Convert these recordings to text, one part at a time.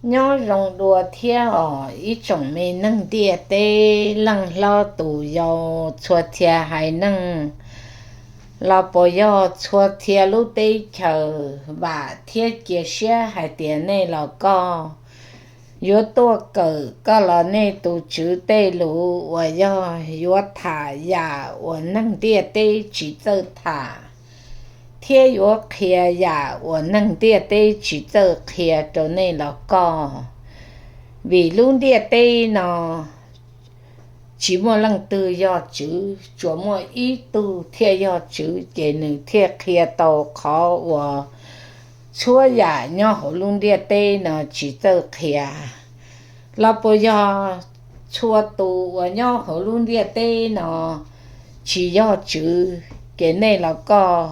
Nyob zoo dua thiab os ib tsoom me neeg ntiaj teb, leej hlob tus yau, txhua txhia haiv neeg los puas yog txhua txhia lub teb chaws, vam thiab cia siab hais tias nej los koj yuav tuaj kawm koj los nej tus tswv tej lus uas yog yuav tham yam uas neeg ntiaj teb tsis txawj tham, thiab yuav qhia yam uas neeg ntiaj teb tsis txawj qhia rau nej los koj. Vim lub ntiaj teb no tsis muaj leej twg yog tswv, tsuas muaj ib tug thiaj yog tswv, ces nws thiaj qhia tau qhov uas txhua yam nyob hauv lub ntiaj teb no tsis txawj qhia. Los puas yog txhua tus uas nyob hauv lub ntiaj teb no tsis yog tswv, ces nej los koj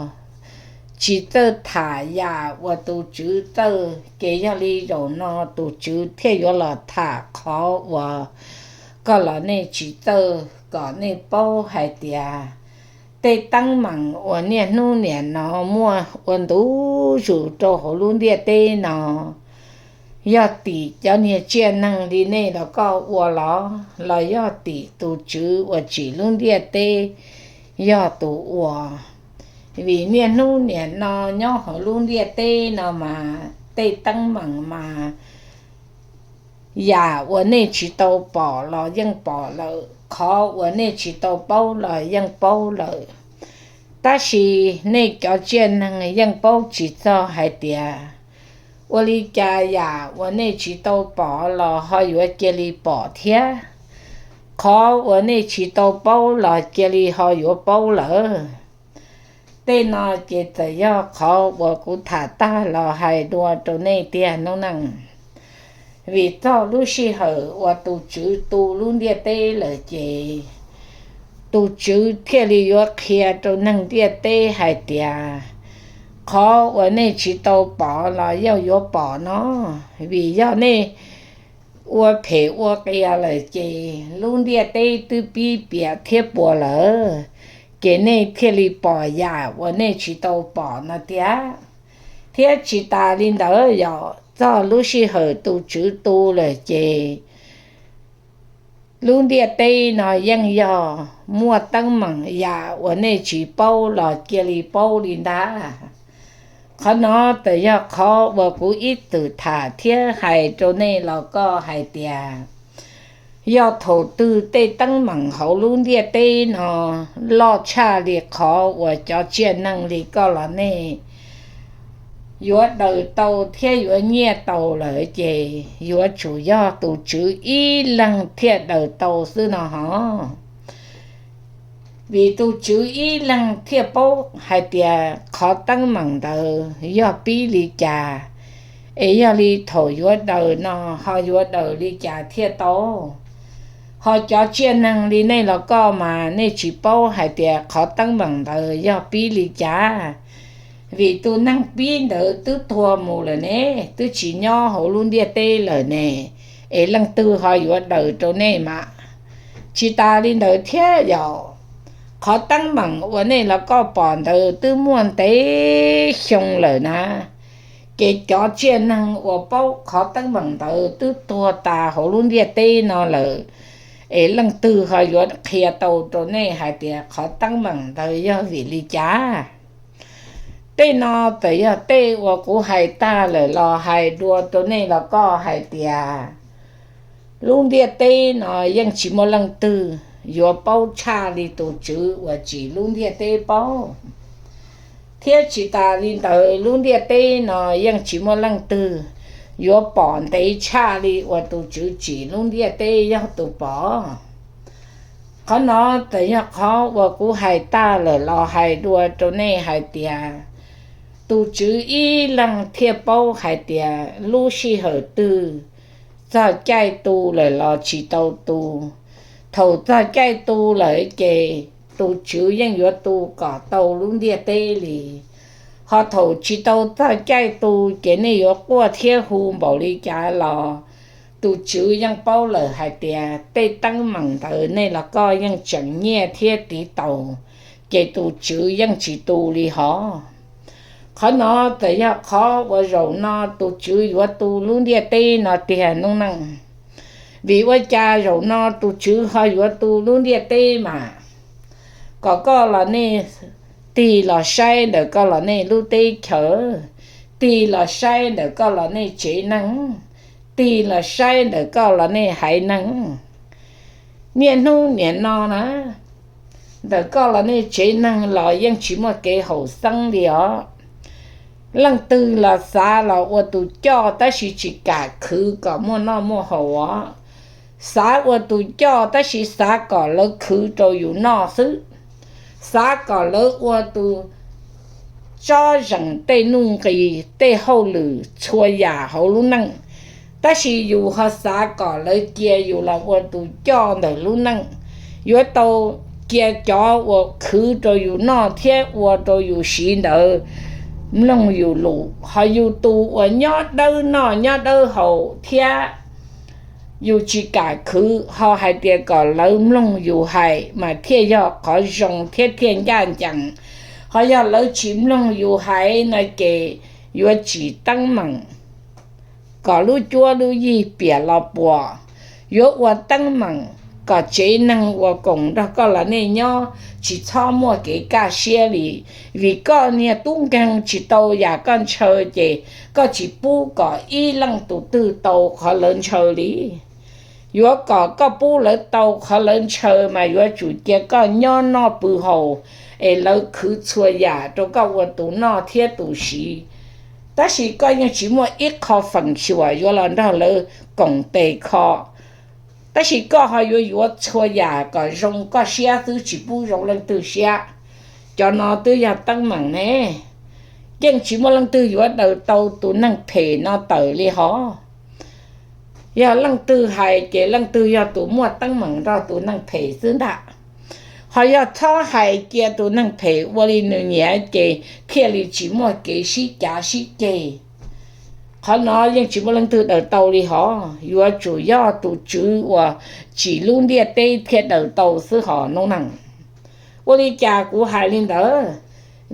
tsis txawj tham yam uas tus tswv txawj, ces yog li zaum no tus tswv thiaj yuav los tham qhov uas koj los nej tsis txawj, kom nej paub hais tias tej teeb meem uas niaj hnub niam no muaj ua ntu zus rau hauv lub ntiaj teb no, yog tim cov niag tsiaj neeg li nej los koj ua los, los yog tim tus tswv uas tsim lub ntiaj teb yog tus ua. Vim niaj hnub niam no nyob hauv lub ntiaj teb no mas tej teeb meem mas yam uas nej tsis tau pom los yeej pom lawm, qhov uas nej tsis tau paub los yeej paub lawm. Tab sis nej cov tsiaj neeg yeej paub tsis txog hais tias ua li cas yam uas nej tsis tau pom los ho yuav cia li pom thiab, qhov uas nej tsis tau paub los cia li ho yuav paub lawm. Tej no ces txawm yog qhov uas kuv tham tag los hais dua rau nej tiag hnub neej. Vim txog lub sij hawm uas tus tswv tu lub ntiaj teb lawm ces tus tswv thiaj li yuav qhia rau neeg ntiaj teb hais tias qhov uas nej tsis tau pom los yeej yuav pom no. Vim yog nej ua phem ua qias lawm ces lub ntiaj teb twb pib piam thiab puas lawm, ces nej thiaj li pom yam uas nej tsis tau pom no tiag. Thiab tsis tas li ntawd, yog txog lub sij hawm tus tswv tu lawm ces lub ntiaj teb no yeej yog muaj teeb meem yam uas nej tsis paub los cia li paub li ntag. Qhov no txawm yog qhov uas kuv ib txwm tham thiab hais rau nej los koj hais tias yog thaum twg tej teeb meem hauv lub ntiaj teb no loj tshaj li qhov uas cov tsiaj neeg li koj los nej yuav daws tau thiab yuav nyiaj tau lawm ces yuav tsum yog tus tswv ib leeg thiaj daws tau xwb no hov. Vim tus tswv ib leeg thiaj paub hais tias qhov teeb meem ntawd yog pib li cas, es yog li thaum yuav daws no ho yuav daws li cas thiaj tau. Ho cov tsiaj neeg li nej los koj mas nej tsis paub hais tias qhov teeb meem ntawd yog pib li cas, vim tus neeg pib ntawd twb tuag mus lawm ne, twb tsis nyob hauv lub ntiaj teb lawm ne, es leej twg ho yuav daws rau nej mas. Tsis tas li ntawd thiab, yog qhov teeb meem uas nej los koj pom ntawd twb muaj ntev xyoo lawm na, ces cov tsiaj neeg uas paub qhov teeb meem ntawd twb tuag tas hauv lub ntiaj teb no lawm, es leej twg ho yuav qhia tau rau nej hais tias qhov teeb meem ntawd yog vim li cas? Tej no txawm yog tej uas kuv hais tag lawm los hais dua rau nej los koj hais tias lub ntiaj teb no yeej tsis muaj leej twg yuav paub tshaj li tus tswv uas tsim lub ntiaj teb paub. Thiab tsis tas li ntawd, lub ntiaj teb no yeej tsis muaj leej twg yuav pom ntev tshaj li uas tus tswv tsim lub ntiaj teb yog tus pom. Qhov no txawm yog qhov uas kuv hais tag lawm los hais dua rau nej hais tias tus tswv ib leeg thiaj paub hais tias lub sij hawm twg txog caij tu lawm los tsis tau tu. Thaum txog caij tu lawm ces tus tswv yeej yuav tu kom tau lub ntiaj teb li. Ho thaum tsis tau txog caij tu ces nej yuav quaj thiab hu npaum li cas los tus tswv yeej paub lawm hais tias tej teeb meem ntawd nej los koj yeej tseem nyiaj thiab tiv taus, ces tus tswv yeej tsis tu li hov. Qhov no txawm yog qhov uas zaum no tus Tswv yuav tu lub ntiaj teb no tiag noob neej. Vim ua cas zaum no tus Tswv ho yuav tu lub ntiaj teb mas? Kom koj los nej tig los saib ntawm koj los nej lub teb chaws, tig los saib ntawm koj los nej tsev neeg, tig los saib ntawm koj los nej haiv neeg. Niaj hnub niam no na, ntawm koj los nej tsev neeg los yeej tsis muaj kev haum xeeb li os. Leej twg los xav los ua tus coj tab sis tsis kam khwv kom muaj noj muaj haus os. Xav ua tus coj tab sis xav kom lawv khwv rau yus noj xwb. Xav kom lawv ua tus tsob zeem tej nuj nqis tej hauj lwm txhua yam hauv lub neej, tab sis yus ho xav kom lawv cia yus los ua tus coj ntawm lub neej. Yuav tau cia cov uas khwv rau yus noj thiab ua rau yus siv ntawd mloog yus lus, ho yus tus uas nyob dawb noj nyob dawb haus thiab yus tsis kam khwv ho hais tias kom lawv mloog yus hais mas thiaj yog qhov zoo thiab thiaj ncaj ncees. Ho yog lawv tsis mloog yus hais no ces yuav tsim teeb meem kom lub cuab lub yig piam los puas. Yuav ua teeb meem kom tsev neeg uas koom nrog koj los nej nyob tsis txhob muaj kev kaj siab li, vim koj niag tub nkeeg tsis tau yam koj ntshaw ces koj tsis pub kom ib leej tus twg tau qhov lawv ntshaw li. Yuav kom koj pub lawv tau qhov lawv ntshaw mas yuav tsum cia koj nyob noj pw haus es lawv khwv txhua yam rau koj ua tus noj thiab tus siv. Tab sis koj yeej tsis muaj ib qho feem xyuam yuav los nrog lawv koom tes kho, tab sis koj ho yuav yuav txhua yam kom zoo koj siab xwb tsis pub zoo leej twg siab. Cov no twb yog teeb meem ne, yeej tsis muaj leej twg yuav daws tau tus neeg phem no tawm li hos. Yog leej twg hais ces leej twg yog tus muaj teeb meem nrog tus neeg phem xwb ntag. Ho yog txhob hais cia tus neeg phem ua li nws nyiam ces thiaj li tsis muaj kev sib cav sib ceg. Qhov no yeej tsis muaj leej twg daws tau li hos, yuav tsum yog tus Tswv uas tsim lub ntiaj teb thiaj daws tau xwb hos noob neej. Ua li cas kuv hais li ntawd?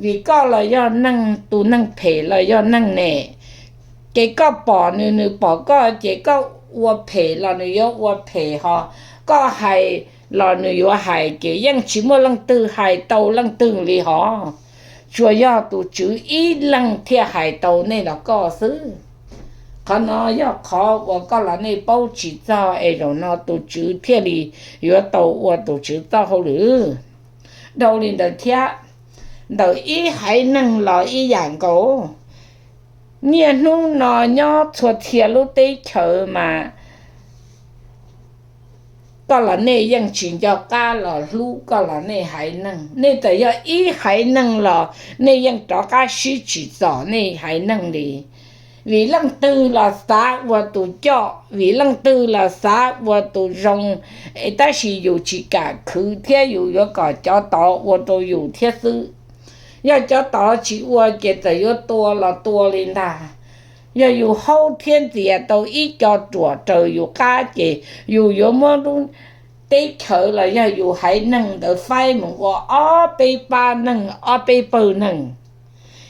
Vim koj los yog neeg, tus neeg phem los yog neeg ne, ces koj pom nws, nws pom koj, ces koj ua phem los nws yuav ua phem hos, koj hais los nws yuav hais, ces yeej tsis muaj leej twg hais tau leej twg li hos. Tsuas yog tus Tswv ib leeg thiaj hais tau nej los koj xwb. Qhov no yog qhov uas koj los nej paub tsis txog es zaum no tus Tswv thiaj li yuav tau ua tus Tswv txoj hauj lwm. Dhau li ntawd thiab, ntawm ib haiv neeg los ib yam nkaus. Niaj hnub no nyob txhua txhia lub teb chaws mas koj los nej yeej tsis nco qab los hlub koj los nej haiv neeg. Nej txawm yog ib haiv neeg los nej yeej rov qab sib tsim txom nej haiv neeg li. Vim leej twg los xav ua tus coj, vim leej twg los xav ua tus zoo, tab sis yus tsis kam khwv thiab yus yuav kom cov tod ua rau yus thiab xwb. Yog cov tod tsis ua ces txawm yuav tua los tua li ntag. Yog yus haub thiab ntxias tau ib co ruam raws yus qab ces yus yuav muab lub teb chaws los yog yus haiv neeg ntawd faib mus ua ob peb pab neeg ob peb pawg neeg.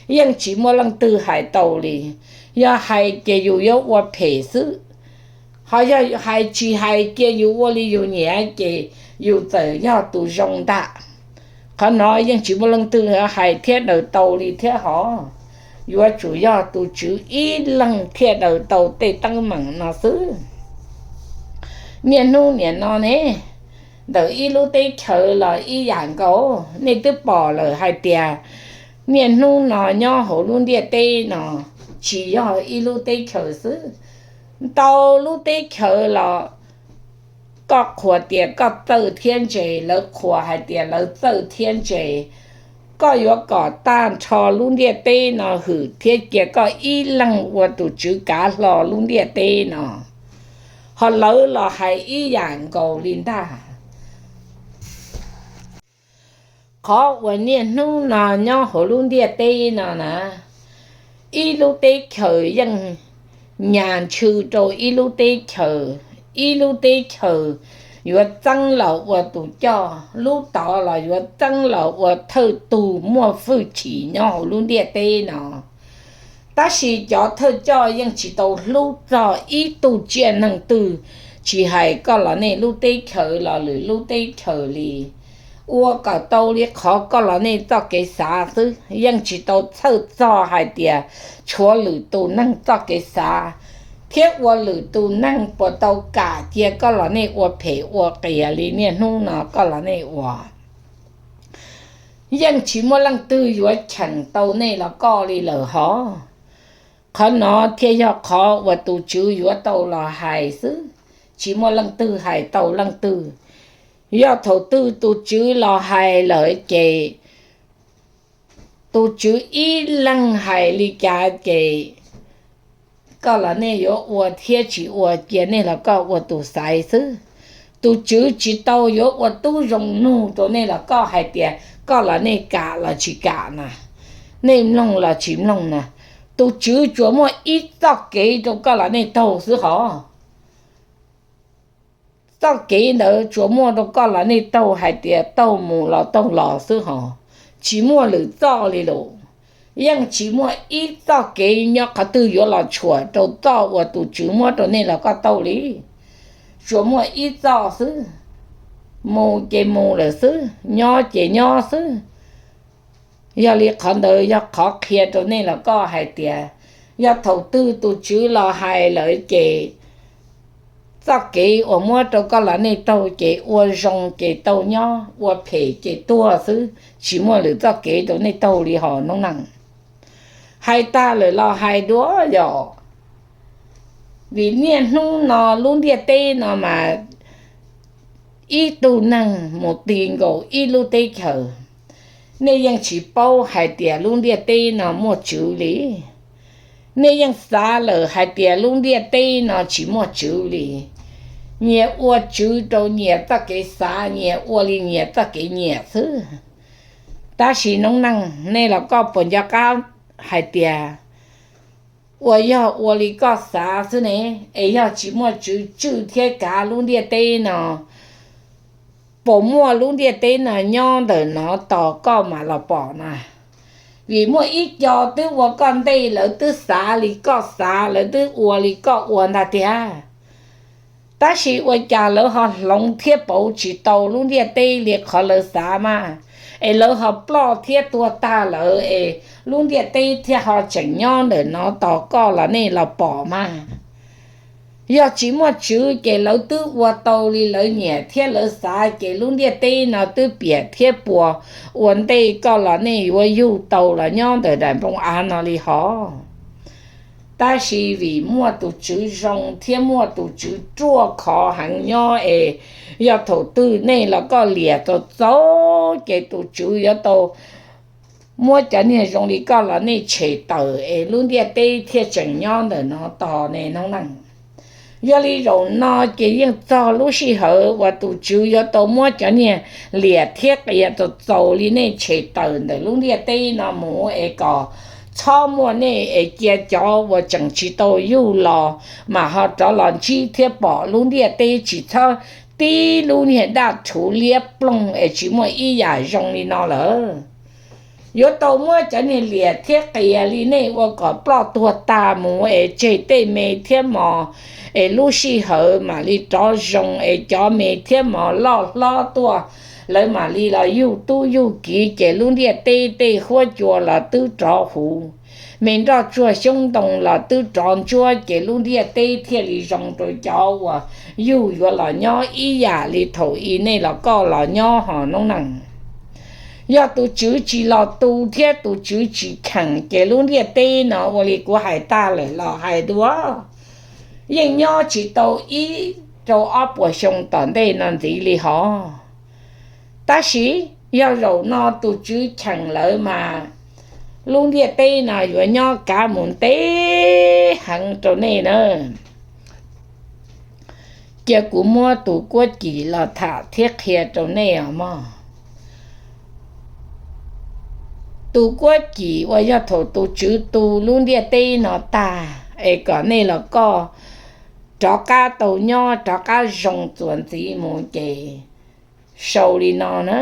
Yeej tsis muaj leej twg hais tau li. Yog hais ces yus yuav ua phem xwb. Ho yog hais tsis hais cia yus ua li yus nyiam ces yus txawm yog tus zoo ntag. Qhov no yeej tsis muaj leej twg hais thiab daws tau li thiab hos. Yuav tsum yog tus Tswv ib leeg thiaj daws tau tej teeb meem no xwb. Niaj hnub niam no ne, ntawm ib lub teb chaws los ib yam nkaus. Nej twb pom lawm hais tias niaj hnub no nyob hauv lub ntiaj teb no tsis yog ib lub teb chaws xwb, ntau lub teb chaws los koj qhuas tias koj txawj thiab ntse, lawv qhuas hais tias lawv txawj thiab ntse. Koj yuav kom tag nrho lub ntiaj teb no hwm thiab cia koj ib leeg ua tus tswv kav hlo lub ntiaj teb no. Ho lawv los hais ib yam nkaus li ntag. Qhov uas niaj hnub no nyob hauv lub ntiaj teb no na, ib lub teb chaws yeej nyas ntshw rau ib lub teb chaws, ib lub teb chaws yuav txeeb los ua tus coj, lub tod los yuav txeeb los ua thawj tug muaj hwj chim nyob hauv lub ntiaj teb no. Tab sis cov thawj coj yeej tsis tau hlub txog ib tug tsiaj neeg twg, tsis hais koj los nej lub teb chaws los lwm lub teb chaws li, ua kom tau li qhov koj los nej txoj kev xav xwb, yeej tsis tau txhawj txog hais tias tshuav lwm tus neeg txoj kev xav, thiab ua lwm tus neeg puas tau kam cia koj los nej ua phem ua qias li niaj hnub no koj los nej ua. Yeej tsis muaj leej twg yuav cheem tau nej los koj li lawm hov. Qhov no thiaj yog qhov uas tus Tswv yuav tau los hais xwb, tsis muaj leej twg hais tau leej twg. Yog thaum twg tus Tswv los hais lawm ces tus Tswv ib leeg hais li cas ces koj los nej yuav ua thiab tsis ua cia nej los koj ua tus xaiv xwb. Tus Tswv tsis tau yuav ua tib zoo nug rau nej los koj hais tias koj los nej kam los tsis kam na, nej mloog los tsis mloog na. Tus Tswv tsuas muaj ib txoj kev rau koj los nej taug xwb hov. Txoj kev ntawd tsuas muaj rau koj los nej taug hais tias taug mus los taug los xwb hos, tsis muaj lwm txoj li lawm. Yeej tsis muaj ib txoj kev nyob qhov twg yuav los tshuam rau txoj uas tus Tswv muab rau nej los koj taug li. Tsuas muaj ib txoj xwb, mus ces mus lawm xwb, nyob ces nyob xwb. Yog li qhov ntawd yog qhov qhia rau nej los koj hais tias, yog thaum twg tus Tswv los hais lawm ces txoj kev uas muab rau koj los nej taug ces ua zoo ces tau nyob, ua phem ces tuag xwb, tsis muaj lwm txoj kev rau nej taug li hos noob neej. Hais tag lawm los hais dua yom, vim niaj hnub no lub ntiaj teb no mas ib tug neeg mus ti nkaus ib lub teb chaws. Nej yeej tsis paub hais tias lub ntiaj teb no muaj tswv li. Nej yeej xav lawm hais tias lub ntiaj teb no tsis muaj tswv li. Nyias ua tswv rau nyias txoj kev xav, nyias ua li nyias txoj kev nyiam xwb. Tab sis noob neej, nej los koj puas nco qab hais tias ua yog ua li koj xav xwb ne, es yog tsis muaj tswv tswj thiab kav lub ntiaj teb no, puas muaj lub ntiaj teb no nyob ntawm no tos koj mam los pom na? Vim muaj ib co twb ua koj ntej, lawv twb xav li koj xav, lawv twb ua li koj ua ntag tiag. Tab sis ua cas lawv ho hloov thiab pauv tsis tau lub ntiaj teb li qhov lawv xav mas, es lawv ho ploj thiab tuag tag lawm es lub ntiaj teb thiaj ho tseem nyob ntawm no tos koj los nej los pom mas. Yog tsis muaj tswv ces lawv twb ua tau li lawv nyiam thiab lawv xav ces lub ntiaj teb no twb piam thiab puas ua ntej koj los nej yuav yug tau los nyob ntawm daim npoo av no li hos. Tab sis vim muaj tus tswv zoo thiab muaj tus tswv ruaj khov heev nyob es yog thaum twg nej los koj liam txaus txaus ces tus tswv yuav tau muab cov niag zoo li koj los nej tshem tawm es lub ntiaj teb thiaj tseem nyob ntawm no tos ne noob neej. Yog li zaum no ces yeej txog lub sij hawm uas tus tswv yuav tau muab cov niag liam thiab qias txaus txaus li nej tshem tawm ntawm lub ntiaj teb no mus es kom txhob muaj nej es cia cov uas tseem tsis tau yug los mas ho rov los ntsib thiab pom lub ntiaj teb tsis txhob tib lub niag daj rhuv liab ploog es tsis muaj ib yam zoo li no lawm. Yuav tau muab cov niag liam thiab qias li nej ua kom ploj tuag tag mus es tseg tej me thiab mos, es lub sij hawm mam li rov zoo es cov me thiab mos loj hlob tuaj, lawv mam li los yug tub yug kiv ces lub ntiaj teb tej huab cua los twb rov huv, me nroj tsuag xyoob ntoo los twb rov ntsuab ces lub ntiaj teb thiaj li zoo rau cov uas yug yuav los nyob ib yam li thaum i nej los koj los nyob hos noob neej. Yog tus tswv tsis los tu thiab tus tswv tsis cheem ces lub ntiaj teb no ua li kuv hais tag lawm los hais dua, yeej nyob tsis tau ib rau ob puas xyoo tom ntej no ntxiv li hos. Tab sis yog zaum no tus tswv cheem lawm mas lub ntiaj teb no yuav nyob kav mus ntev heev rau nej na. Cia kuv muab tus kuab cim los tham thiab qhia rau nej os mog. Tus kuab cim uas yog thaum tus tswv tu lub ntiaj teb no tag es kom nej los koj rov qab tau nyob rov qab zoo txuas ntxiv mus ces sau li no na.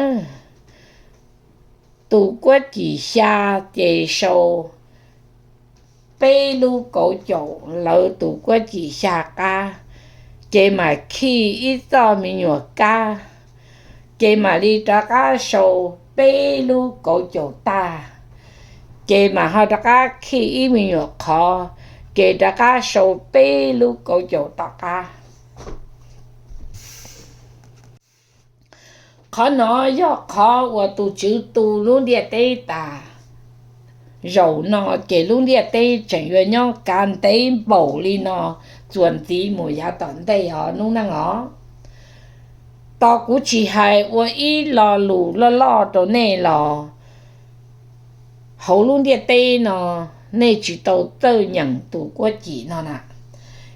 Tus kuab cim xya ces sau peb lub kauv caum lawv tus kuab cim xya qab, ces mam khij ib txoj me nyuam kab, ces mam li rov qab sau peb lub kauv caum tag, ces mam ho rov qab khij ib me nyuam qhov, ces rov qab sau peb lub kauv caum tom qab. Qhov no yog qhov uas tus Tswv tu lub ntiaj teb tas zaum no, ces lub ntiaj teb tseem yuav nyob kav ntev npaum li no txuas ntxiv mus yav tom ntej os hnub neej os. Tos kuv tsis hais ua ib lo lus loj loj rau nej los hauv lub ntiaj teb no nej tsis tau txawj nyeem tus kuab cim no na,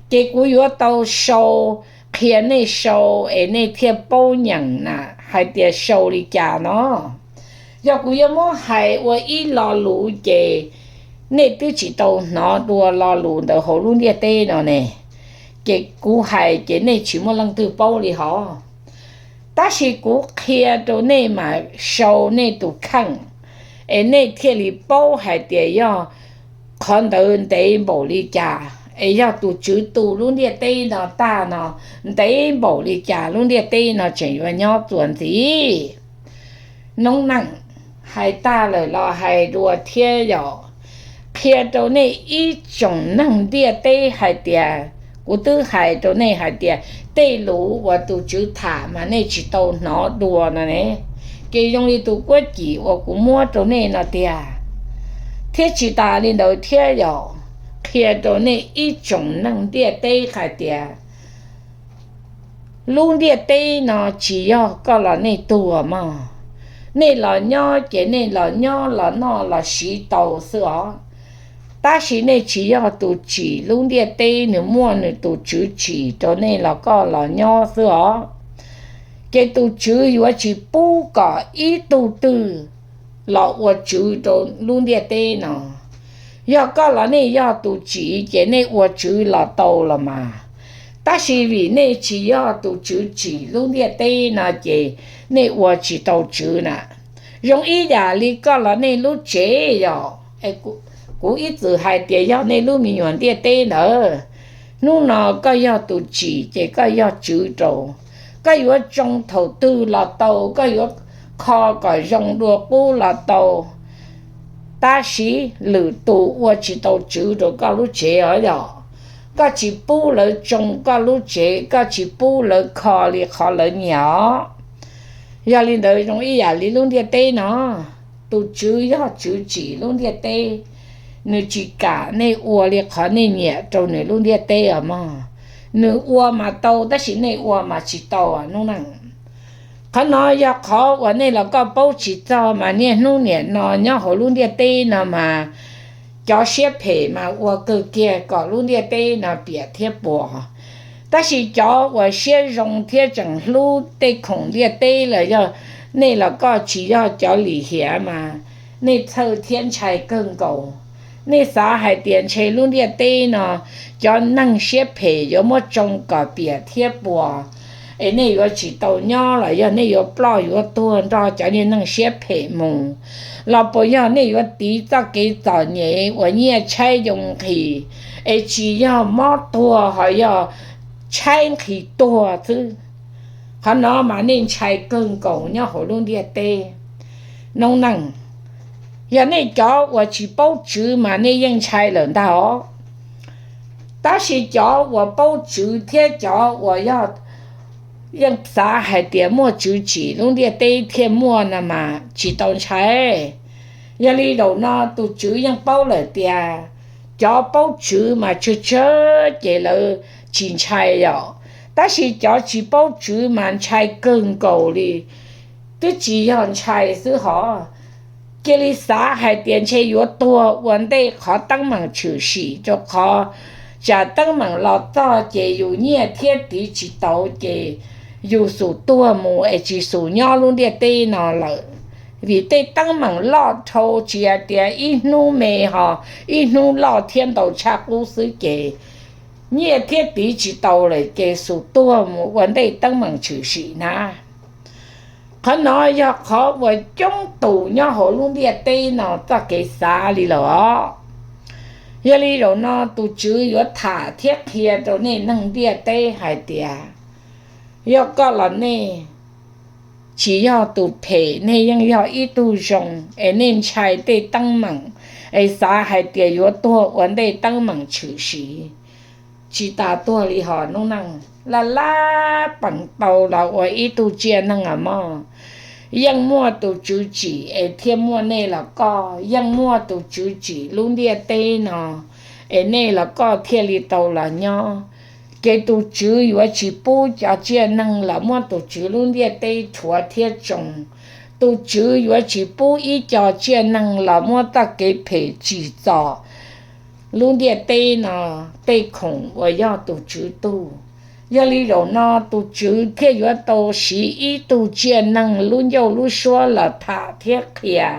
ces kuv yuav tau sau, qhia nej sau es nej thiaj paub nyeem na, hais tias sau li cas no. Yog kuv yuav muab hais ua ib lo lus ces nej twb tsis tau hnov dua lo lus ntawd hauv lub ntiaj teb no ne, ces kuv hais ces nej tsis muaj leej twg paub li hos. Tab sis kuv qhia rau nej mas sau nej tus kheej, es nej thiaj li paub hais tias yog qhov ntawd ntev npaum li cas, es yog tus Tswv tu lub ntiaj teb no tag no ntev npaum li cas lub ntiaj teb no tseem yuav nyob txuas ntxiv. Noob neej, hais tag lawm los hais dua thiab yom, qhia rau nej ib tsoom neeg ntiaj teb hais tias, kuv twb hais rau nej hais tias tej lus uas tus Tswv tham mas nej tsis tau hnov dua no ne, ces zoo li tus kuab cim uas kuv muab rau nej no tiag. Thiab tsis tas li ntawd thiab yom, qhia rau nej ib tsoom neeg ntiaj teb hais tias lub ntiaj teb no tsis yog koj los nej tuag mog. Nej los nyob ces nej los nyob los noj los siv tau xwb os. Tab sis nej tsis yog tus tsim lub ntiaj teb, nws muaj nws tus Tswv tsim rau nej los koj los nyob xwb os. Ces tus Tswv yuav tsis pub kom ib tug twg los ua tswv rau lub ntiaj teb no. Yog koj los nej yog tus tsim ces nej ua tswv los tau los mas. Tab sis vim nej tsis yog tus Tswv tsim lub ntiaj teb no ces nej ua tsis tau tswv na. Zoo ib yam li koj los nej lub tsev yom, kuv ib txwm hais tias yog nej lub me nyuam ntiaj teb ntawd, hnub no koj yog tus tsim ces koj yog tswv rau. Koj yuav tsoo thaum twg los tau, koj yuav kho kom zoo dua qub los tau. Tab sis lwm tus ua tsis tau tswv rau koj lub tsev os yom. Koj tsis pub lawv tsoo koj lub tsev, koj tsis pub lawv kho li qhov lawv nyiam os. Yog li ntawd zoo ib yam li lub ntiaj teb no, tus Tswv yog Tswv tsim lub ntiaj teb, nws tsis kam nej ua li qhov nej nyiam rau nws lub ntiaj teb os mog. Nws ua mas tau tab sis nej ua mas tsis tau hnub neej. Qhov no yog qhov uas nej los koj paub tsis txog mas niaj hnub niam no nyob hauv lub ntiaj teb no mas cov siab phem mas ua kawg kiag kom lub ntiaj teb no piam thiab puas. Tab sis cov uas siab zoo thiab tseem hlub tej khoom ntiaj teb los yog nej los koj tsis yog cov lim hiam mas nej txhawj thiab ntshai kawg nkaus. Nej xav hais tias ntshe lub ntiaj teb no cov neeg siab phem yuav muab tsoo kom piam thiab puas, es nej yuav tsis tau nyob los yog nej yuav ploj yuav tuag nrog cov niag neeg siab phem mus, los puas yog nej yuav tiv txoj kev txom nyem uas nyiaj tshaib yoo nqhis, es tsis yog mob tuag ho yog tshaib nqhis tuag xwb. Qhov no mas nej ntshai kawg nkaus nyob hauv lub ntiaj teb. Noob neej, yog nej cov uas tsis paub tswv mas nej yeej ntshai lawm ntag os. Tab sis cov uas paub tswv thiab cov uas yog yeej xav hais tias muaj tswv tsim lub ntiaj teb thiaj muaj no mas tsis tau ntshai. Yog li zaum no tus Tswv yeej paub lawm tias cov paub tswv mas tsawg tsawg ces lawv tsis ntshai yom. Tab sis cov tsis paub tswv mas ntshai kawg nkaus li, twb tsis yog ntshai xwb hos, cia li xav hais tias ntshe yuav tuag ua ntej qhov teeb meem tshwm sim rau qhov tsam teeb meem los txog ces yus nyiaj thiab tiv tsis tau ces yus xum tuag mus es tsis xum nyob lub ntiaj teb no lawm. Vim tej teeb meem loj dhau tsis hais tias ib hnub me ho ib hnub loj thiab ntau tshaj qub xwb ces nyiaj thiab tiv tsis tau lawm ces xus tuag mus ua ntej teeb meem tshwm sim na. Qhov no yog qhov uas coob tus nyob hauv lub ntiaj teb no txoj kev xav li lawm os. Yog li zaum no tus Tswv yuav tham thiab qhia rau nej neeg ntiaj teb hais tias, yog koj los nej tsis yog tus phem, nej yeej yog ib tug zoo, es nej ntshai tej teeb meem, es xav hais tias yuav tuag ua ntej teeb meem tshwm sim, tsis tas tuag li hos noob neej. Laj laj peem tau los ua ib tug tsiaj neeg os mog, yeej muaj tus Tswv tsim es thiaj muaj nej los koj, yeej muaj tus Tswv tsim lub ntiaj teb no es nej los koj thiaj li tau los nyob. Ces tus Tswv yuav tsis pub cov tsiaj neeg los muab tus Tswv lub ntiaj teb rhuav thiab tsoo. Tus Tswv yuav tsis pub ib co tsiaj neeg los muab txoj kev phem tsim txom lub ntiaj teb no tej khoom uas yog tus Tswv tug. Yog li zaum no tus Tswv thiaj yuav tau siv ib tug tsiaj neeg lub ncauj lub suab los tham thiab qhia.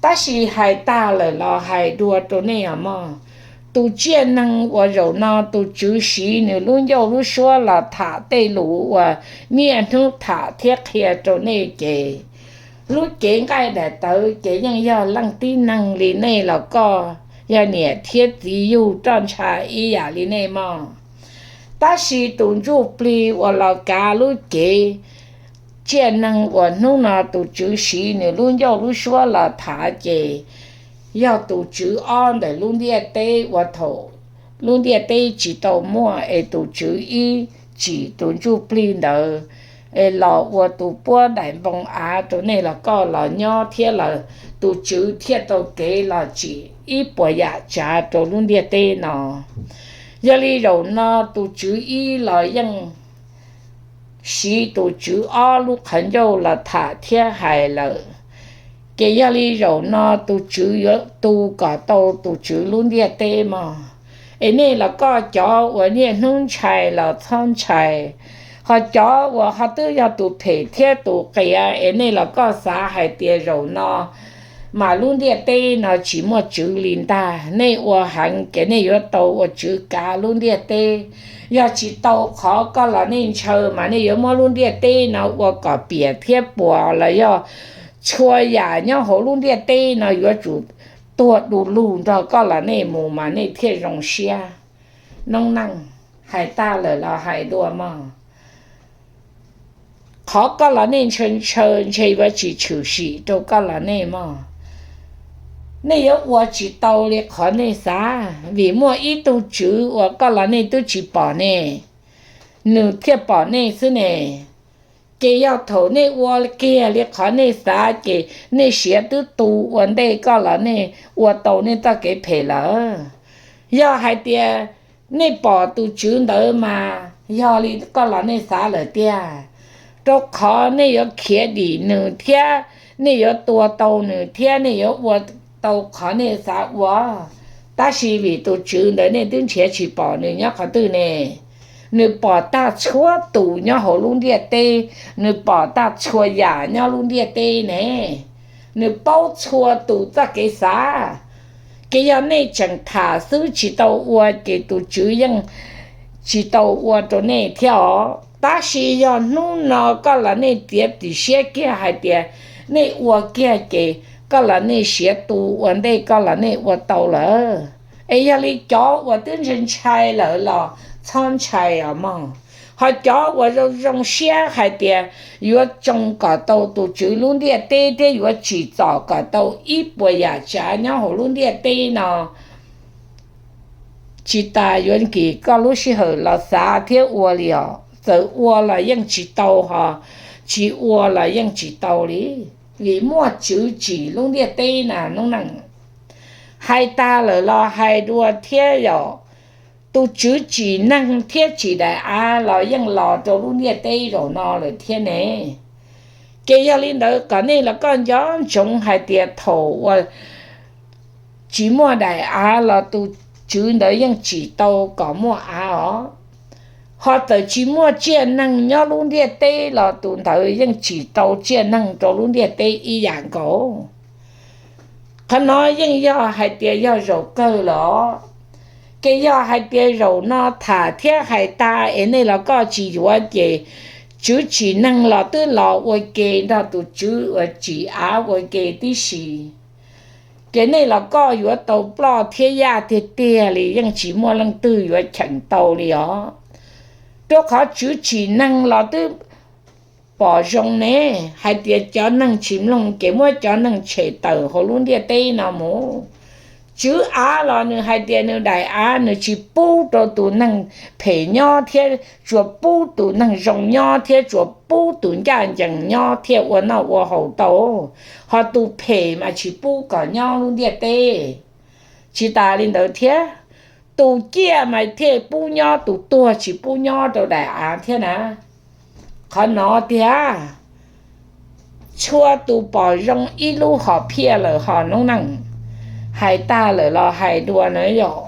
Tab sis hais tag lawm los hais dua rau nej os mog, tus tsiaj neeg uas zaum no tus Tswv siv nws lub ncauj lub suab los tham tej lus uas niaj hnub tham thiab qhia rau nej ces, lub cev nqaij daim tawv ces yeej yog leej tib neeg li nej los koj, yog niam thiab txiv yug roj ntsha ib yam li nej mog. Tab sis tus ntsuj plig uas los kav lub cev tsiaj neeg uas hnub no tus Tswv siv nws lub ncauj lub suab los tham ces yog tus tswv ob ntawm lub ntiaj teb uas thaum lub ntiaj teb tsis tau muaj es tus tswv ib tsim tus ntsuj plig ntawd es los ua tus puab daim npoo av rau nej los koj los nyob thiab lawm, tus tswv thiaj tau kev los tsim ib puas yam tsav rau lub ntiaj teb no. Yog li zaum no tus tswv ib los yeej siv tus tswv ob lub qhov ncauj los tham thiab hais lawm. Ces yog li zaum no tus tswv yuav tu kom tau tus tswv lub ntiaj teb mog. Es nej los koj cov uas niaj hnub ntshai los txhob ntshai, ho cov uas ho twb yog tus phem thiab tus qias es nej los koj xav hais tias zaum no mas lub ntiaj teb no tsis muaj tswv li ntag, nej ua heev ces nej yuav tau ua tswv kav lub ntiaj teb. Yog tsis tau qhov koj los nej ntshaw mas nej yuav muab lub ntiaj teb no ua kom piam thiab puas los yog txhua yam nyob hauv lub ntiaj teb no yuav tsum tuag du lug nrog koj los nej mus mas nej thiaj zoo siab. Noob neej, hais tag lawm los hais dua mog. Qhov koj los nej ntshaw ntshaw ntshe yuav tsis tshwm sim rau koj los nej mog. Nej yuav ua tsis tau li qhov nej xav, vim muaj ib tug tswv uas koj los nej twb tsis pom ne, nws thiaj pom nej xwb ne. Ces yog thaum nej ua kiag li qhov nej xav ces nej siav twb tu ua ntej koj los nej ua tau nej txoj kev phem lawm. Yog hais tias nej pom tus tswv ntawd mas yog li koj los nej xav lawm tiag, rau qhov nej yuav khiav dim nws thiab nej yuav tua tau nws thiab nej yuav ua tau qhov nej xav ua. Tab sis vim tus tswv ntawd nej twb nrhiav tsis pom nws nyob qhov twg ne. Nws pom tag txhua tus nyob hauv lub ntiaj teb, nws pom tag txhua yam nyob lub ntiaj teb ne. Nws paub txhua tus txoj kev xav. Ces yog nej tseem tham xwb tsis tau ua ces tus tswv yeej tsis tau ua rau nej thiab os. Tab sis yog hnub no koj los nej txiav txim siab kiag hais tias nej ua kiag ces koj los nej siav tu ua ntej koj los nej ua tau lawm. Es yog li cov uas twb ntshai ntshai lawm los txhob ntshai os mog. Ho cov uas zoo zoo siab hais tias yuav tsoo kom tau tus tswv lub ntiaj teb thiab yuav tsim txom kom tau ib puas yam tsav nyob hauv lub ntiaj teb no, tsis tas yuav nkim koj lub sij hawm los xav thiab ua li os. Txawm ua los yeej tsis tau, ho tsis ua los yeej tsis tau li, vim muaj tswv tsim lub ntiaj teb na noob neej. Hais tag lawm los hais dua thiab yom, tus tswv tsim neeg thiab tsim daim av los yeej los rau lub ntiaj teb zaum no lawm thiab ne. Ces yog li ntawd kom nej los koj nco ntsoov hais tias thaum uas tsis muaj daim av los tus tswv ntawd yeej tsim tau kom muaj av os. Ho txawm tsis muaj tsiaj neeg nyob lub ntiaj teb los tus ntawd yeej tsim tau tsiaj neeg rau lub ntiaj teb ib yam nkaus. Qhov no yeej yog hais tias yog zaum kawg lawm os. Ces yog hais tias zaum no tham thiab hais tas es nej los koj tsis yuav ces tswv tsim neeg los twb los ua ke nrog tus tswv uas tsim av ua ke tib si. Ces nej los koj yuav tau ploj thiab yaj tiag tiag li, yeej tsis muaj leej twg yuav cheem tau li os. Rau qhov tswv tsim neeg los twb pom zoo ne, hais tias cov neeg tsis mloog ces muab cov neeg tshem tawm hauv lub ntiaj teb no mus. Tswv av los nws hais tias nws daim av nws tsis pub rau tus neeg phem nyob thiab, tsuas pub tus neeg zoo nyob thiab tsuas pub tus ncaj ncees nyob thiaj ua noj ua haus tau, ho tus phem mas tsis pub kom nyob lub ntiaj teb. Tsis tas li ntawd thiab, tus ciaj mas thiaj pub nyob, tus tuag tsis pub nyob rau daim av thiab na. Qhov no tiag, txhua tus pom zoo ib lub hom phiaj lawm ho noob neej. Hais tag lawm los hais dua na yom,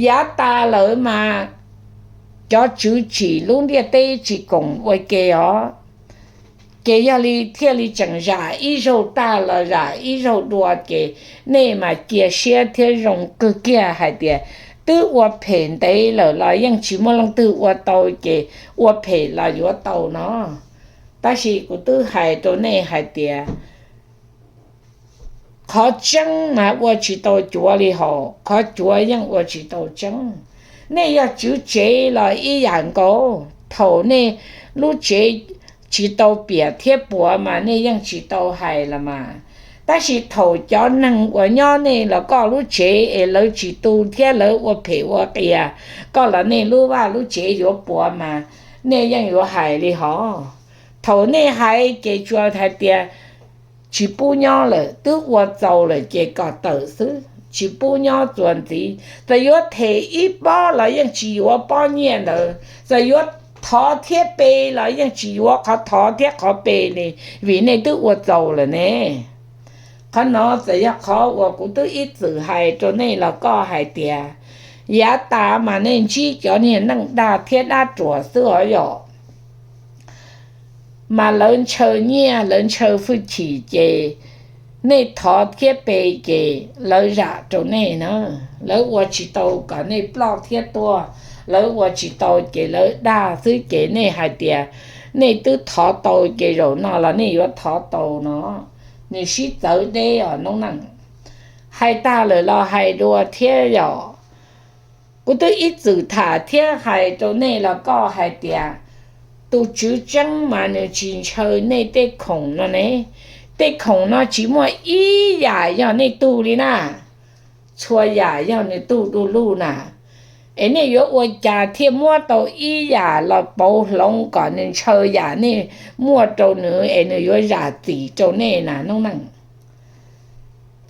yav tas lawm mas cov tswv tsim lub ntiaj teb tsis koom ua ke os. Ces yog li thiaj li tseem zam ib zaug tag los zam ib zaug dua ces nej mas cia siab thiab zoo kawg kiag hais tias twb ua phem ntev lawm los yeej tsis muaj leej twg ua tau ces ua phem los yuav tau no. Tab sis kuv twb hais rau nej hais tias qhov tseeb mas ua tsis tau cuav li hos, qhov cuav yeej ua tsis tau tseeb. Nej yog tswv tsev los ib yam nkaus, thaum nej lub tsev tsis tau piam thiab puav mas nej yeej tsis tau hais los mas. Tab sis thaum cov neeg uas nyob nej los koj lub tsev es lawv tsis tu thiab lawv ua phem ua qias koj los nej lub vaj lub tsev yuav puav mas nej yeej yuav hais li hos. Thaum nej hais ces tsuas hais tias tsis pub nyob lawm, twb ua txaus lawm ces kom tawm xwb, tsis pub nyob txuas ntxiv. Txawm yuav them ib pob los yeej tsis yuav pob nyiaj ntawd, txawm yuav thov thiab pe los yeej tsis yuav qhov thov thiab qhov pe li, vim nej twb ua txaus lawm ne. Qhov no txawm yog qhov uas kuv twb ib txwm hais rau nej los koj hais tias yav tas mas nej ntsib cov niag neej dag thiab dab ruam xwb os yom. Mas lawv ntshaw nyiaj lawv ntshaw hwj chim ces nej thov thiab pe ces lawv zam rau nej na. Lawv ua tsis tau kom nej ploj thiab tuag, lawv ua tsis tau ces lawv dag xwb ces nej hais tias nej twb thov tau ces zaum no los nej yuav thov tau no. Nws sib txawv deb os noob neej. Hais tag lawm los hais dua thiab yom. Kuv twb ib txwm tham thiab hais rau nej los koj hais tias tus tswv tseeb mas nws tsis ntshaw nej tej khoom no ne. Tej khoom no tsis muaj ib yam yog nej tug li na. Txhua yam yog nws tug du lug na. Es nej yuav ua cas thiaj muab tau ib yam los pauv hloov kom nws ntshaw yam nej muaj rau nws es nws yuav zam txim rau nej na noob neej?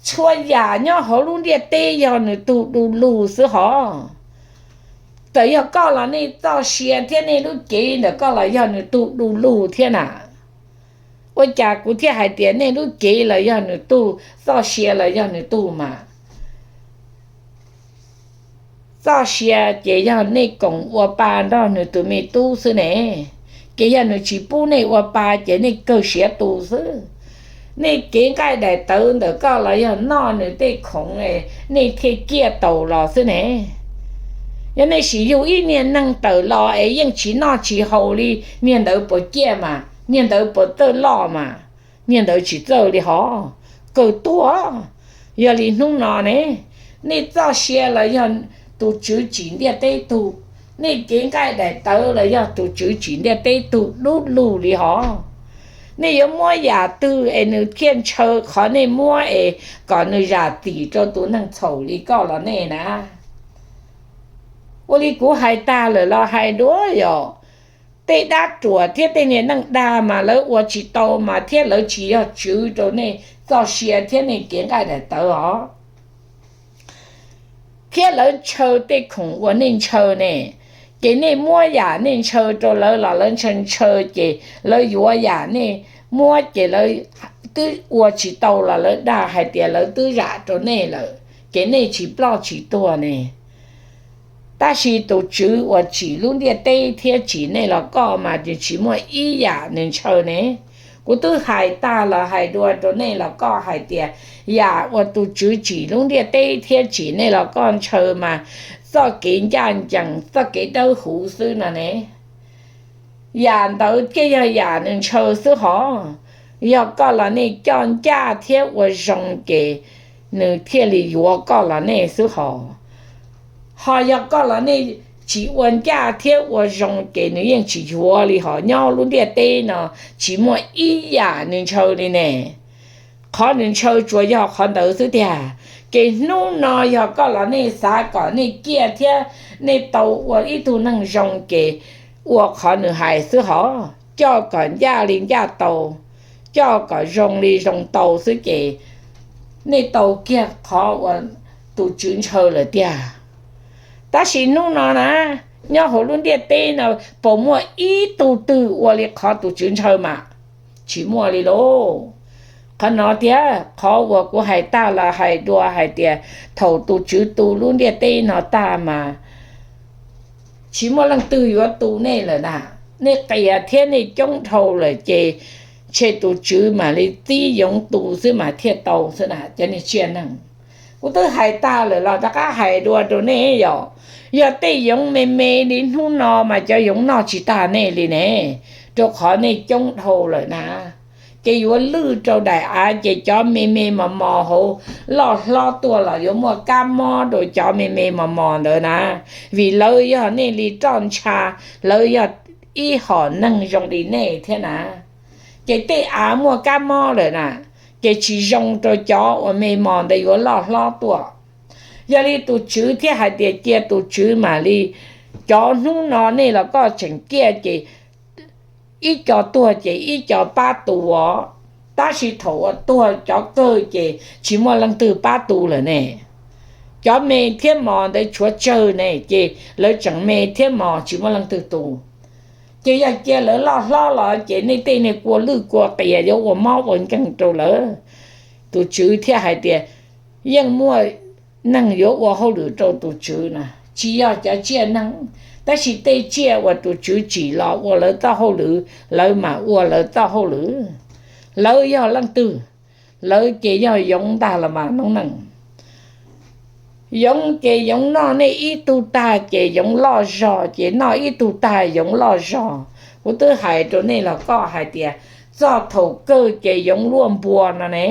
Txhua yam nyob hauv lub ntiaj teb yog nws tug du lug xwb hos. Txawm yog koj los nej txoj sia thiab nej lub cev ntawm koj los yog nws tug du lug thiab na. Ua cas kuv thiaj hais tias nej lub cev los yog nws tug, txoj sia los yog nws tug mas? Txoj sia ces yog nej koom ua pa nrog nws tus me tub xwb ne. Ces yog nws tsis pub nej ua pa ces nej kawg siav tu xwb. Nej kev nqaij daim tawv ntawm koj los yog noj nws tej khoom, nej thiaj ciaj taus los xwb ne. Yog nej sim yug ib niag neeg tawm los es yeej tsis noj tsis haus li, niag ntawd puas ciaj mas? Niag ntawd puas txawj loj mas? Niag ntawd tsis txawj li hos, kawg tuag. Yog li hnub no ne, nej txoj sia los yog tus tswv tsim ntiaj teb tug, nej kev nqaij daim tawv los yog tus tswv tsim ntiaj teb tug dub lug li hos. Nej yuav muab yam twg es nws thiaj ntshaw qhov nej muab es kom nws zam txim rau tus neeg txhaum li koj los nej na? Ua li kuv hais tag lawm los hais dua yom, tej dab ruam thiab tej niag neej dag mas lawv ua tsis tau mas thiab lawv tsis yog tswv rau nej txoj sia thiab nej kev nqaij daim tawv os. Thiab lawv ntshaw tej khoom uas nej ntshaw ne, ces nej muab yam nej ntshaw rau lawv los lawv ntshaw ntshaw ces lawv yuav yam nej muab ces lawv twb ua tsis tau los lawv dag hais tias lawv twb zam rau nej lawm ces nej tsis ploj tsis tuag ne. Tab sis tus tswv uas tsim lub ntiaj teb thiab tsim nej los koj mas nws tsis muaj ib yam nws ntshaw ne. Kuv twb hais tag los hais dua rau nej los koj hais tias yam uas tus tswv tsim lub ntiaj teb thiab tsim nej los koj ntshaw mas txoj kev ncaj ncees, txoj kev dawb huv xwb no ne. Yam ntawd thiaj yog yam nws ntshaw xwb hos. Yog koj los nej coj ncaj thiab ua zoo ces nws thiaj li yuav koj los nej xwb hos. Ho yog koj los nej tsis ua ncaj thiab ua zoo ces nws yeej tsis yuav li hos. Nyob lub ntiaj teb no tsis muaj ib yam nws ntshaw li ne. Qhov nws ntshaw tsuas yog qhov ntawd xwb tiag. Ces hnub no yog koj los nej xav kom nej ciaj thiab nej tau ua ib tug neeg zoo ces ua qhov nws hais xwb hos. Coj kom ncaj li ncaj tau, coj kom zoo li zoo tau xwb ces nej tau kiag qhov uas tus Tswv ntshaw lawm tiag. Tab sis hnub no na, nyob hauv lub ntiaj teb no puas muaj ib tug twg ua li qhov tus Tswv ntshaw mas? Tsis muaj li lauj. Qhov no tiag, qhov uas kuv hais tag los hais dua hais tias thaum tus Tswv tu lub ntiaj teb no tag mas tsis muaj leej twg yuav tu nej lawm na. Nej qias thiab nej coob dhau lawm ces ntshe tus Tswv mam li txib yoov tu xwb mas thiaj tau xwb na cov niag tsiaj neeg. Kuv twb hais tag lawm los rov qab hais dua rau nej yom. Yog tej yoov me me li hnub no mas cov yoov noj tsis tag nej li ne. Rau qhov nej coob dhau lawm na. Ces yuav lwj rau daim av ces cov me me mos mos hauv loj hlob tuaj los yuav muaj kab mob rau cov me me mos mos ntawd na. Vim lawv yog nej li roj ntsha, lawv yog ib hom neeg zoo li nej thiab na. Ces tej av muaj kab mob lawm na, ces tsis zoo rau cov uas me mos ntawd yuav loj hlob tuaj. Yog li tus Tswv thiaj hais tias cia tus Tswv mam li, cov hnub no nej los koj tseem ciaj ces ib co tuag ces ib co pab tu os. Tab sis thaum uas tuag cov kawg ces tsis muaj leej twg pab tu lawm ne. Cov me thiab mos ntawd tshuav tsawg ne ces lawv tseem me thiab mos tsis muaj leej twg tu. Ces yog cia lawv loj hlob los ces nej tej niag kua lwj kua qias yuav ua mob ua nkeeg rau lawv. Tus Tswv thiaj hais tias yeej muaj neeg yuav ua hauj lwm rau tus Tswv na, tsis yog cov tsiaj neeg, tab sis tej tsiaj uas tus Tswv tsim los ua lawv txoj hauj lwm, lawv mam ua lawv txoj hauj lwm. Lawv yog leej twg? Lawv ces yog yoov ntag los mas noob neej. Yoov ces yoov noj nej ib tug tag ces yoov loj zog, ces noj ib tug tag yoov loj zog. Kuv twb hais rau nej los koj hais tias txog thaum kawg ces yoov luaj npua no ne.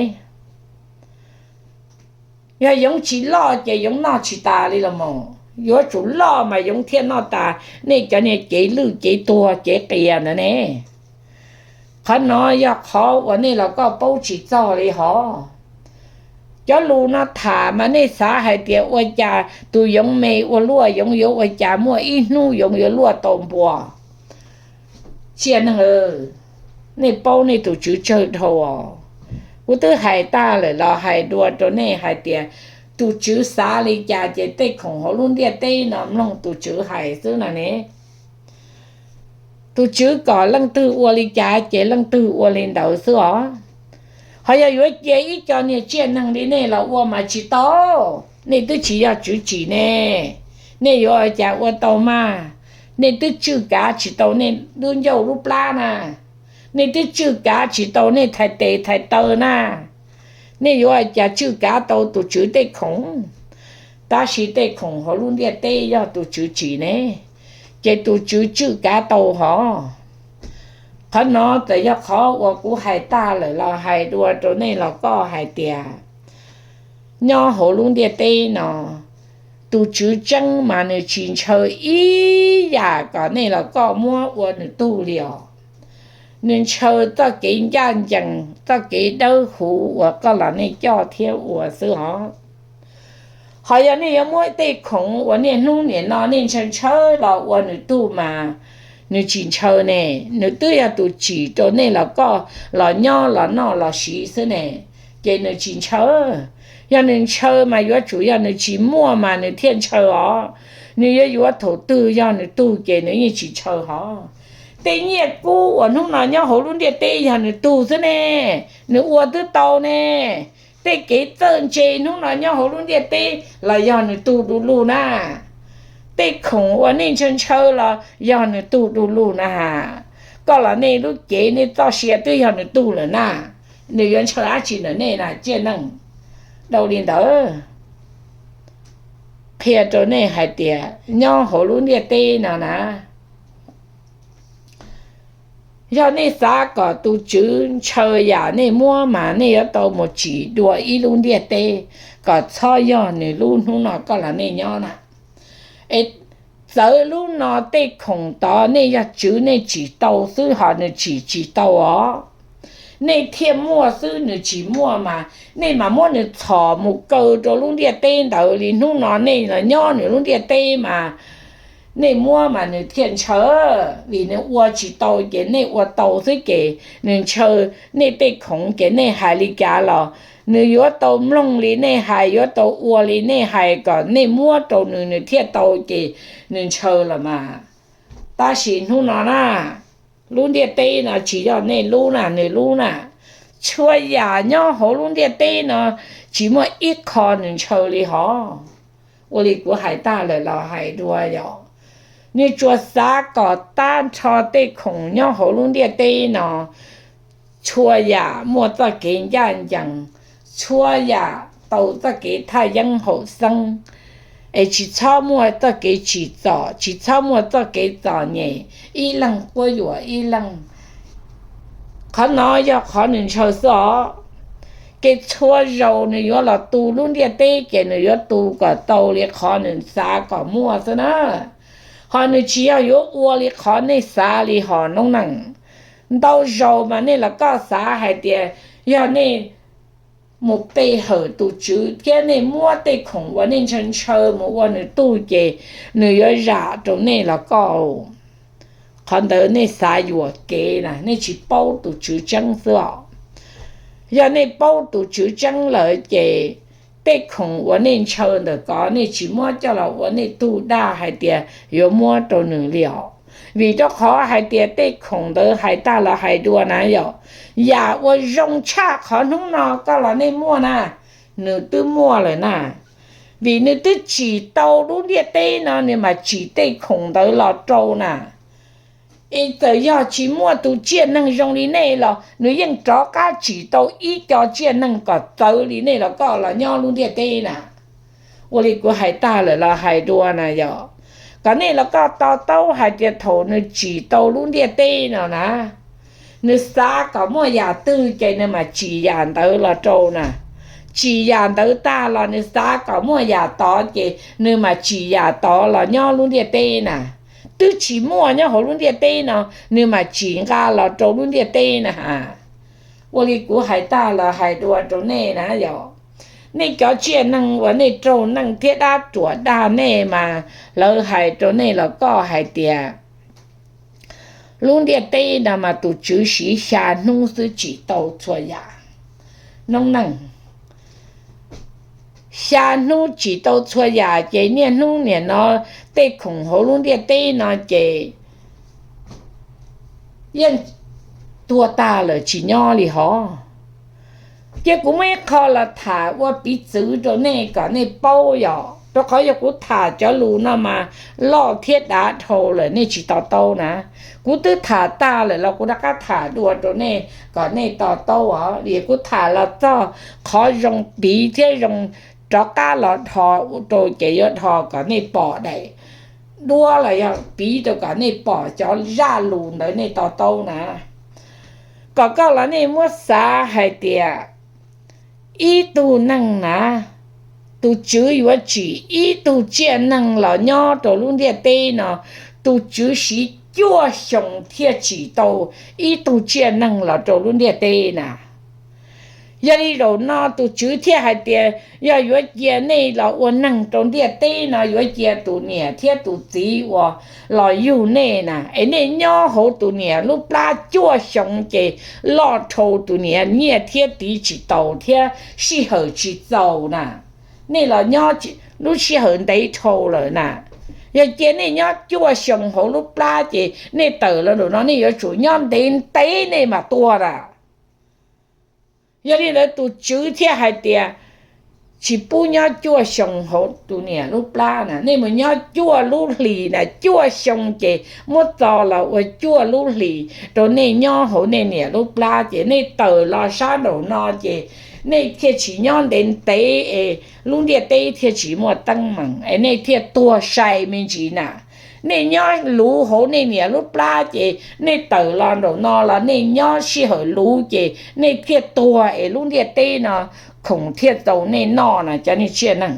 Yog yoov tsis loj ces yoov noj tsis tas li los mas, yuav tsum loj mas yoov thiaj noj tas nej cov niag cev lwj cev tuag cev qias ntawd ne. Qhov no yog qhov uas nej los koj paub tsis txog li hos. Cov lus no tham mas nej xav hais tias ua cas tus yoov me ua luaj yoov yuav ua cas muaj ib hnub yoov yuav luaj tau npua. Tsiaj neeg, nej paub nej tus Tswv tsawg dhau os. Kuv twb hais tag lawm los hais dua rau nej hais tias tus Tswv xav li cas ces tej khoom hauv lub ntiaj teb no mloog tus Tswv hais xwb no ne. Tus Tswv kom leej twg ua li cas ces leej twg ua li ntawd xwb os. Ho yog yuav cia ib co niag tsiaj neeg li nej los ua mas tsis tau. Nej twb tsis yog tswv tsim ne, nej yuav ua cas ua tau mas? Nej twb tswj kav tsis tau nej lub ncauj lub plab na, nej twb tswj kav tsis tau nej thais tes thais taw na. Nej yuav ua cas tswj kav tau tus Tswv tej khoom? Tab sis tej khoom hauv lub ntiaj teb yog tus Tswv tsim ne, ces tus Tswv tswj kav tau hos. Qhov no txawm yog qhov uas kuv hais tag lawm los hais dua rau nej los koj hais tias nyob hauv lub ntiaj teb no, tus Tswv tseeb mas nws tsis ntshaw ib yam kom nej los koj muab ua nws tug li os. Nws ntshaw txoj kev ncaj ncees, txoj kev dawb huv uas koj los nej coj thiab ua xwb os. Ho yog nej yuav muab tej khoom uas niaj hnub nim no nej ntshaw ntshaw los ua nws tug mas nws tsis ntshaw ne. Nws twb yog tus tsim rau nej los koj los nyob los noj los siv xwb ne, ces nws tsis ntshaw. Yog nws ntshaw mas yuav tsum yog nws tsis muaj mas nws thiaj ntshaw os. Nws yuav yuav thaum twg yog nws tug ces nws yeej tsis ntshaw hos. Tej nyiaj kub uas hnub no nyob hauv lub ntiaj teb yog nws tug xwb ne, nws ua twb tau ne. Tej kev txawj ntse hnub no nyob hauv lub ntiaj teb los yog nws tug du lug na. Tej khoom uas nej ntshaw ntshaw los yog nws tug du lug na. Koj los nej lub cev nej txoj sia twb yog nws tug lawm na, nws yuav ntshaw dab tsi ntawm nej na tsiaj neeg? Dhau li ntawd. qhia rau nej hais tias nyob hauv lub ntiaj teb no na, yog nej xav kom tus Tswv ntshaw yam nej muab mas nej yuav tau mus tsim dua ib lub ntiaj teb kom txhob yog nws lub hnub no koj los nej nyob na. Es txawv lub no tej khoom tod nej yog tswv nej tsim tau xwb ho nws tsim tsis tau os. Nej thiaj muaj xwb nws tsis muaj mas nej mas muab nws txhom mus kaw rau lub ntiaj teb ntawd li. Hnub no nej los nyob nws lub ntiaj teb mas nej muab mas nws thiaj ntshaw, vim nws ua tsis tau ces nej ua tau xwb ces nws ntshaw nej tej khoom ces nej hais li cas los nws yuav tau mloog li nej hais, yuav tau ua li nej hais kom nej muab rau nws nws thiaj tau ces nws ntshaw los mas. Tab sis hnub no na, lub ntiaj teb no tsis yog nej lub na, nws lub na. Txhua yam nyob hauv lub ntiaj teb no tsis muaj ib qho nws ntshaw li hov. Ua li kuv hais tag lawm los hais dua yog, nej tsuas xav kom tag nrho tej khoom nyob hauv lub ntiaj teb no txhua yam muaj txoj kev ncaj ncees, txhua yam tau txoj kev thaj yeeb haum xeeb, es tsis txhob muaj txoj kev tsim txom, tsis txhob muaj txoj kev txom nyem ib leeg quab yuam ib leeg. Qhov no yog qhov nws ntshaw xwb os. Ces txhua zaus nws yuav los tu lub ntiaj teb ces nws yuav tu kom tau li qhov nws xav kom muaj xwb na. Ho nws tsis yog yuav ua li qhov nej xav li hos noob neej. Ntau zaus mas nej los koj xav hais tias yog nej mus pe hawm tus Tswv thiab nej muab tej khoom uas nej ntshaw ntshaw mus ua nws tug ces nws yuav zam rau nej los koj. Qhov ntawd nej xav yuam kev na, nej tsis paub tus Tswv tseeb xwb os. Yog nej paub tus Tswv tseeb lawm ces tej khoom uas nej ntshaw ntawm ko nej tsis muab coj los ua nej tug dag hais tias yuav muab rau nws li os. Vim rau qhov hais tias tej khoom ntawd hais tag los hais dua na yom, yam uas zoo tshaj qhov hnub no koj los nej muaj na, nws twb muaj lawm na. Vim nws twb tsim tau lub ntiaj teb no nws mam tsim tej khoom ntawd los rau na. Es txawm yog tsis muaj tus tsiaj neeg zoo li nej los nws yeej rov qab tsim tau ib co tsiaj neeg kom txawv li nej los koj los nyob lub ntiaj teb na. Ua li kuv hais tag lawm los hais dua na yom, kom nej los koj to taub hais tias thaum nws tsim tau lub ntiaj teb no na, nws xav kom muaj yam twg ces nws mam tsim yam ntawd los rau na. Tsim yam ntawd tag los nws xav kom muaj yam tod ces nws mam tsim yam tod los nyob lub ntiaj teb na. Twb tsis muaj nyob hauv lub ntiaj teb no, nws mam tsim nqa los rau lub ntiaj teb na. Ua li kuv hais tag los hais dua rau nej na yom, nej cov tsiaj neeg uas nej raug neeg thiab dab ruam dag nej mas lawv hais rau nej los koj hais tias lub ntiaj teb no mas tus Tswv siv xya hnub xwb tsim tau txhua yam. Noob neej, xya hnub tsim tau txhua yam ces niaj hnub niam no tej khoom hauv lub ntiaj teb no ces yeej tuag tag lawm tsis nyob li hov. Ces kuv muaj ib qho los tham ua piv txwv rau nej kom nej paub yom, rau qhov yog kuv tham cov lus no mas loj thiab dav dhau lawm nej tsis to taub na. Kuv twb tham tag lawm los kuv rov qab tham dua rau nej kom nej to taub os, vim kuv tham los txog qhov zoo piv thiab zoo rov qab los dhos rau ces yuav dhos kom nej pom daim duab los yog piv rau kom nej pom cov zaj lus ntawd nej to taub na. Kom koj los nej muab xav hais tias ib tug neeg na, tus Tswv yuav tsim ib tug tsiaj neeg los nyob rau lub ntiaj teb no, tus Tswv siv cuaj xyoo thiaj tsim tau ib tug tsiaj neeg los rau lub ntiaj teb na. Yog li zaum no tus Tswv thiaj hais tias yog yuav cia nej los ua neeg rau ntiaj teb no yuav cia tus niam thiab tus txiv uas los yug nej na, es nej nyob hauv tus niam lub plab cuaj xyoo ces loj dhau tus niam nyiaj thiab tiv tsis taus thiab sij hawm tsis txaus na. Nej los nyob lub sij hawm ntev dhau lawm na. Yog cia nej nyob cuaj xyoo hauv lub plab ces nej tawm los nram no nej yuav tsum nyob ntev ntev nej mam tuag na. Yog li ntawd tus Tswv thiaj hais tias tsis pub nyob cuaj xyoo hauv tus niam lub plab na, nej mus nyob cuaj lub hlis na, cuaj xyoo ces muab txo los ua cuaj lub hlis rau nej nyob hauv nej niam lub plab ces nej tawm los sab nraum no ces nej thiaj tsis nyob ntev ntev es lub ntiaj teb thiaj tsis muaj teeb meem es nej thiaj tuag sai me ntsis na. Nej nyob luv hauv nej niam lub plab ces nej tawm los nraum no los nej nyob sij hawm luv ces nej thiaj tuag es lub ntiaj teb no khoom thiaj txaus nej noj na cov niag tsiaj neeg.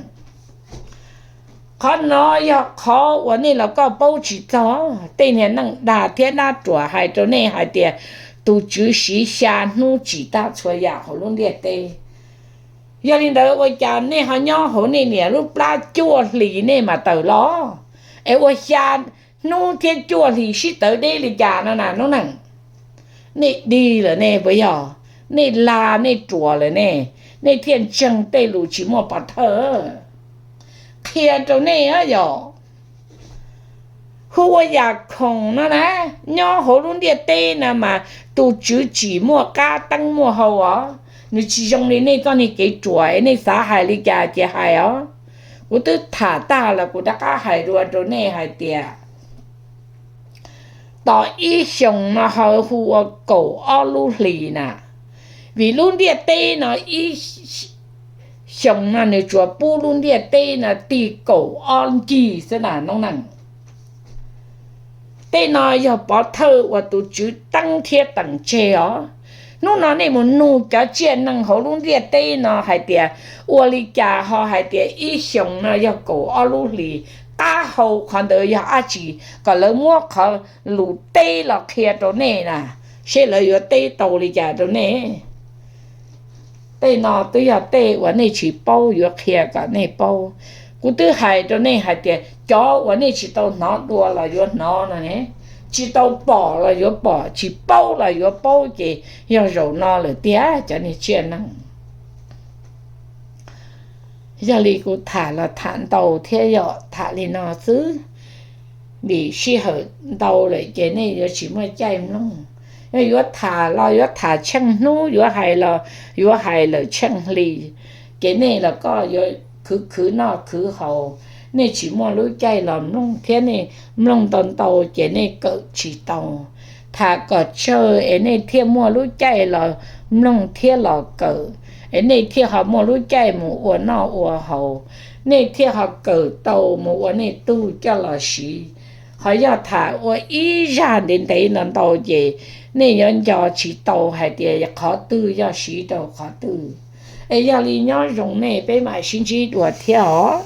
Qhov no yog qhov uas nej los kuj paub tsis txog. Tej niag neej dag thiab dab ruam hais rau nej hais tias tus Tswv siv xya hnub tsim tag txhua yam hauv lub ntiaj teb. Yog li ntawd ua cas nej ho nyob hauv nej niam lub plab cuaj hlis nej mam tawm los? Es ua xya hnub thiab cuaj hlis sib tawv deb li cas no na noob neej? Nej dig lawm ne puas yog? Nej lag nej ruam lawm ne, nej thiaj ntseeg tej lus tsis muaj pov thawj. Qhia rau nej yog hu ua yam khoom no na, nyob hauv lub ntiaj teb no mas tus Tswv tsim muaj qab teeb muaj hau os. Nws tsis zoo li nej txoj niag kev ruam es nej xav hais li cas ces hais os. Kuv twb tham tag los kuv rov qab hais dua rau nej hais tias tos ib xyoos no ho hu ua kaum ob lub hlis na, vim lub ntiaj teb no ib xyoos no nws tsuas pub lub ntiaj teb no tig kaum ob ncig xwb na noob neej. Tej no yog pov thawj uas tus Tswv teeb thiab teem tseg os. Hnub no nej mus nug cov tsiaj neeg hauv lub ntiaj teb no hais tias ua li cas ho hais tias ib xyoos no yog kaum ob lub hlis, qab hau qhov ntawd yog dab tsi, kom lawv muab qhov lus teb los qhia rau nej na, seb lawv yuav teb tau li cas rau nej. Tej no twb yog tej uas nej tsis paub, yuav qhia kom nej paub. Kuv twb hais rau nej hais tias cov uas nej tsis tau hnov dua los yuav hnov no ne, tsis tau pom los yuav pom, tsis paub los yuav paub ces yog zaum no lawm tiag cov niag tsiaj neeg. Yog li kuv tham los tham ntau thiab yog tham li no xwb, vim sij hawm ntau lawm ces nej yuav tsis muaj caij mloog. Yog yuav tham los yuav tham tsheej hnub, yuav hais los yuav hais lawm tsheej hli, ces nej los kuj yuav khwv khwv noj khwv haus, nej tsis muaj lub caij los mloog thiab nej mloog ntau ntau ces nej kawm tsis tau. Tham kom tsawg es nej thiaj muaj lub caij los mloog thiab los kawm, es nej thiaj ho muaj lub caij mus ua noj ua haus, nej thiaj ho kawm tau mus ua nej tug coj los siv. Ho yog tham ua ib zaj ntev ntev no ntau ces nej yuav nco tsis tau hais tias qhov twg yog siv rau qhov twg. Es yog li nyob zoo nej, peb mam sib ntsib dua thiab os.